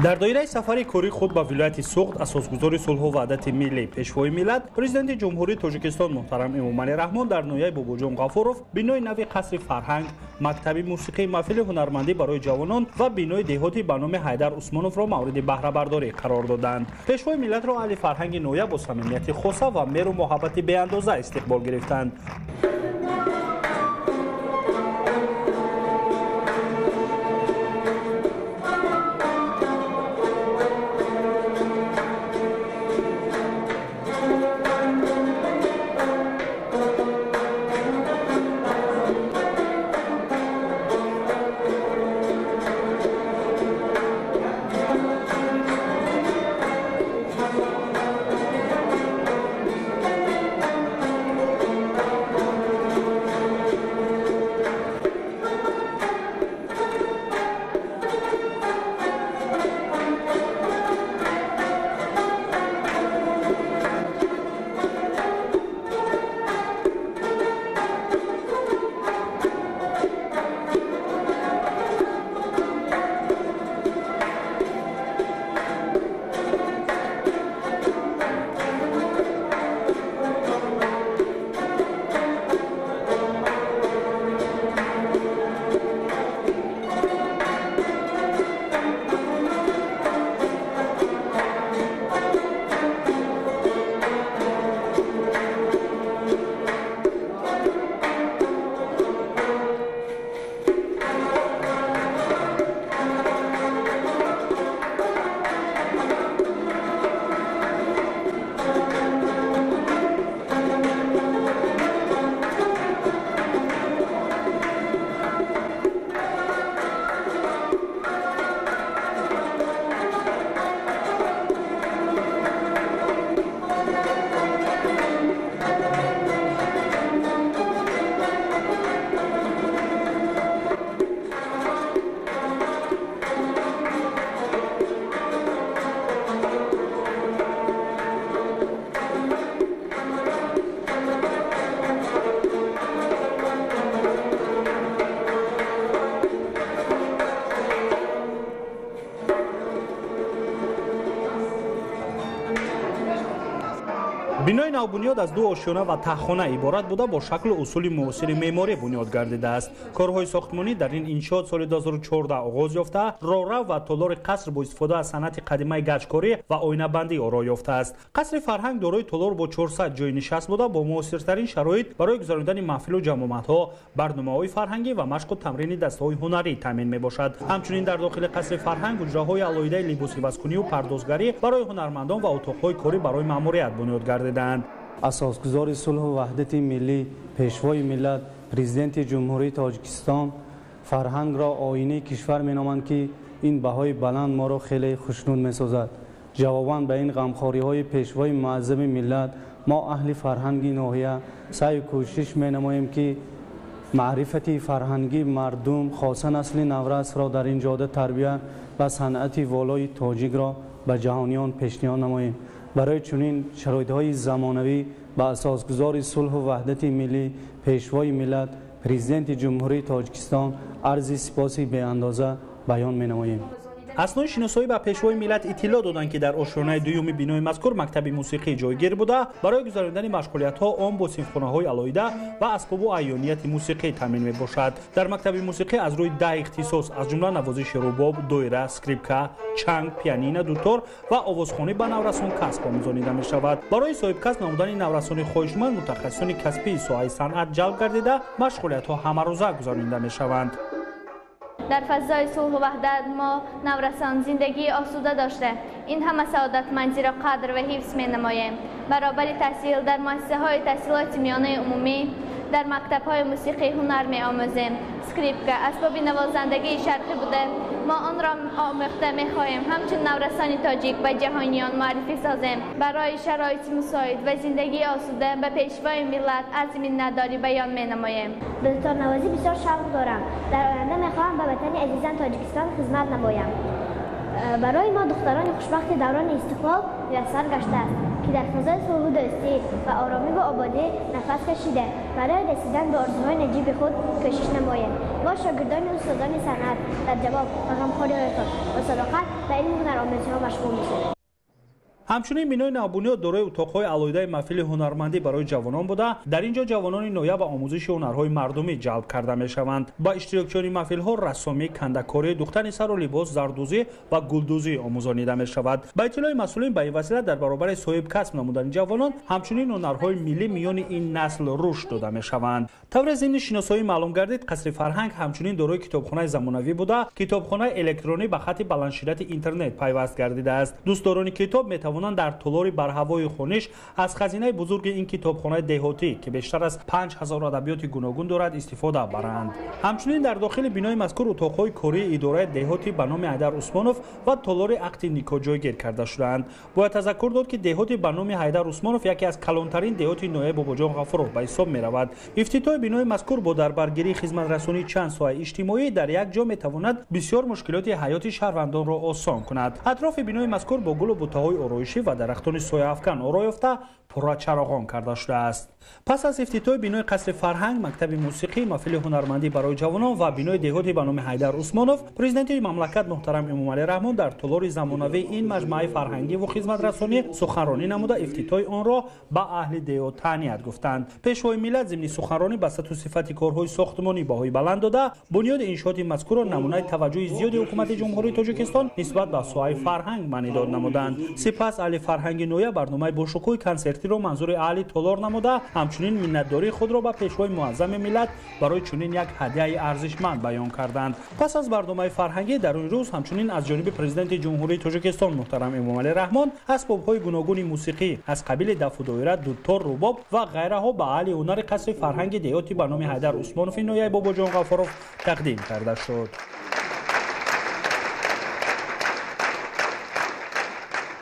Дар доираи сафари кории худ ба вилояти Суғд асосгузори сулҳу ваҳдати миллӣ, пешвои миллат, президенти Ҷумҳурии Тоҷикистон муҳтарам Эмомалӣ Раҳмон дар ноҳияи Бобоҷон Ғафуров бинои нави қасри фарҳанг, мактаби мусиқӣ, маҳфили ҳунармандӣ барои ҷавонон ва бинои деҳотӣ ба номи Ҳайдар Усмоновро мавриди баҳрабардорӣ қарор доданд. Пешвои миллатро аҳли фарҳанги ноҳия бо самимияти хоса ва меру муҳаббати беандоза истиқбол гирифтанд. Бинои навбунёд аз ду ошёна ва таҳхона иборат буда, бо шаклу усули муосири меъморӣ бунёд гардидааст. Корҳои сохтмонӣ дар ин иншоот соли 2014 оғоз ёфта, роҳрав ва толори қаср бо истифода аз санъати қадимаи гаҷкорӣ ва оинабандӣ оро ёфтааст. Қасри фарҳанг дорои толор бо 400 ҷойи нишаст буда, бо муосиртарин шароит барои гузаронидани маҳфилу ҷамъомадҳо, барномаҳои фарҳангӣ ва машқу тамрини дастаҳои ҳунарӣ таъмин мебошад. Ҳамчунин дар дохили қасри фарҳанг ҳуҷраҳои алоҳидаи либосивазкуниву пардозгарӣ барои ҳунармандон ва утоқҳои корӣ барои маъмурият бунёд гардидаанд. Асосгузори сулҳу ваҳдати миллӣ, пешвои миллат, президенти Ҷумҳурии Тоҷикистон фарҳангро оинаи кишвар меноманд, ки ин баҳои баланд моро хеле хушнуд месозад. Ҷавобан ба ин ғамхориҳои пешвои муаззами миллат, мо аҳли фарҳанги ноҳия саъю кӯшиш менамоем, ки маърифати фарҳангии мардум, хоса насли наврасро дар ин ҷода тарбия ва санъати волои тоҷикро ба ҷаҳониён пешниҳод намоем. Барои чунин шароитҳои замонавӣ ба асосгузори сулҳу ваҳдати миллӣ, пешвои миллат, президенти Ҷумҳурии Тоҷикистон арзи сипоси беандоза баён менамоем. Аснои шиносоӣ ба пешвои миллат иттилоъ доданд, ки дар ошёнаи дуюми бинои мазкур мактаби мусиқӣ ҷойгир буда, барои гузаронидани машғулиятҳо он бо синфхонаҳои алоҳида ва асбобу айёнияти мусиқӣ таъмин мебошад. Дар мактаби мусиқӣ аз рӯи 10 ихтисос, аз ҷумла навозиши рубоб, доира, скрипка, чанг, пианина, дутор ва овозхонӣ ба наврасон касб омӯзонида мешавад. Барои соҳибкасб намудани наврасони хоҳишманд мутахассисони касбии соҳаи санъат ҷалб гардида, машғулиятҳо ҳамарӯза гузаронида мешаванд. Дар фазои сулҳу ваҳдат мо наврасон зиндагии осуда дошта, ин ҳама саодатмандиро қадр ва ҳифз менамоем. Баробари таҳсил дар муассисаҳои таҳсилоти миёнаи умумӣ, дар мактабҳои мусиқӣ ҳунар меомӯзем. Скрипка асбоби навозандагии шарқӣ буда, мо онро омӯхта мехоҳем ҳамчун наврасони тоҷик ба ҷаҳониён муаррифӣ созем. Барои шароити мусоид ва зиндагии осуда ба пешвои миллат арзи миннатдорӣ баён менамоем. Ба дуторнавозӣ бисёр шавқ дорам. Дар оянда мехоҳам ба ватани азизам Тоҷикистон хизмат намоям. Барои мо духтарони хушбахти даврони истиқлол муяссар гаштааст, ки дар фазои сулҳу дӯстӣ ва оромӣ ва ободӣ нафас кашида, барои расидан ба орзуҳои наҷиби худ кӯшиш намоем. Мо шогирдони устодони санъат дар ҷавоб ба ғамхориҳои худ бо садоқат ба илму ҳунаромӯзиҳо машғул мешавем. Ҳамчунин бинои навбунёд дорои утоқҳои алоҳидаи маҳфили ҳунармандӣ барои ҷавонон буда, дар ин ҷо ҷавонони ноҳия ба омӯзиши ҳунарҳои мардумӣ ҷалб карда мешаванд. Ба иштирокчиёни маҳфилҳо рассомӣ, кандакорӣ, духтани сару либос, зардӯзӣ ва гулдӯзӣ омӯзонида мешавад. Ба иттилои масъулин, ба ин васила дар баробари соҳиб касб намудани ҷавонон, ҳамчунин ҳунарҳои миллӣ миёни ин насл рушд дода мешаванд. Тавре зимни шиносоӣ маълум гардид, қасри фарҳанг ҳамчунин дорои китобхонаи замонавӣ буда, китобхонаи электронӣ ба хатти баландшиддати интернет пайваст гардидааст. Дӯстдорони китоб метавонанд дар толори барҳавои хониш аз хазинаи бузурги ин китобхонаи деҳотӣ, ки бештар аз 5000 адабиёти гуногун дорад, истифода баранд. Ҳамчунин дар дохили бинои мазкур утоқҳои кории идораи деҳотӣ ба номи Ҳайдар Усмонов ва толори ақди никоҳ ҷойгир карда шудаанд. Бояд тазаккур дод, ки деҳоти ба номи Ҳайдар Усмонов яке аз калонтарин деҳоти ноҳияи Бобоҷон Ғафуров ба ҳисоб меравад. Ифтитоҳи бинои мазкур бо дарбаргирии хизматрасонии чанд соҳаи иҷтимоӣ дар як ҷо метавонад бисёр мушкилоти ҳаёти шаҳрвандонро осон кунад. Атрофи бинои мазкур бо гулу бутаҳои ороишӣ ва дарахтони сояафкан оро ёфта, пурра чароғон карда шудааст. Пас аз ифтитоҳи бинои қасри фарҳанг, мактаби мусиқӣ, маҳфили ҳунармандӣ барои ҷавонон ва бинои деҳоти ба номи Ҳайдар Усмонов, президенти мамлакат муҳтарам Эмомалӣ Раҳмон дар толори замонавии ин маҷмӯаи фарҳангӣ ва хизматрасонӣ суханронӣ намуда, ифтитоҳи онро ба аҳли деҳот таҳният гуфтанд. Пешвои миллат зимни суханронӣ ба сатҳу сифати корҳои сохтмонӣ баҳои баланд дода, бунёди иншооти мазкурро намунаи таваҷҷӯҳи зиёди ҳукумати Ҷумҳурии Тоҷикистон нисбат ба соҳаи фарҳанг маънидод намуданд. Сипас аҳли фарҳанги ноҳия барномаи бошукӯҳи консертиро манзури аҳли толор намуда, ҳамчунин миннатдории худро ба пешвои муаззами миллат барои чунин як ҳадияи арзишманд баён карданд. Пас аз барномаи фарҳангӣ дар он рӯз ҳамчунин аз ҷониби президенти Ҷумҳурии Тоҷикистон муҳтарам Эмомалӣ Раҳмон асбобҳои гуногуни мусиқӣ аз қабили дафу доира, дутор, рубоб ва ғайраҳо ба аҳли ҳунари қасри фарҳанги деҳоти ба номи Ҳайдар Усмонови ноҳияи Бобоҷон Ғафуров тақдим карда шуд.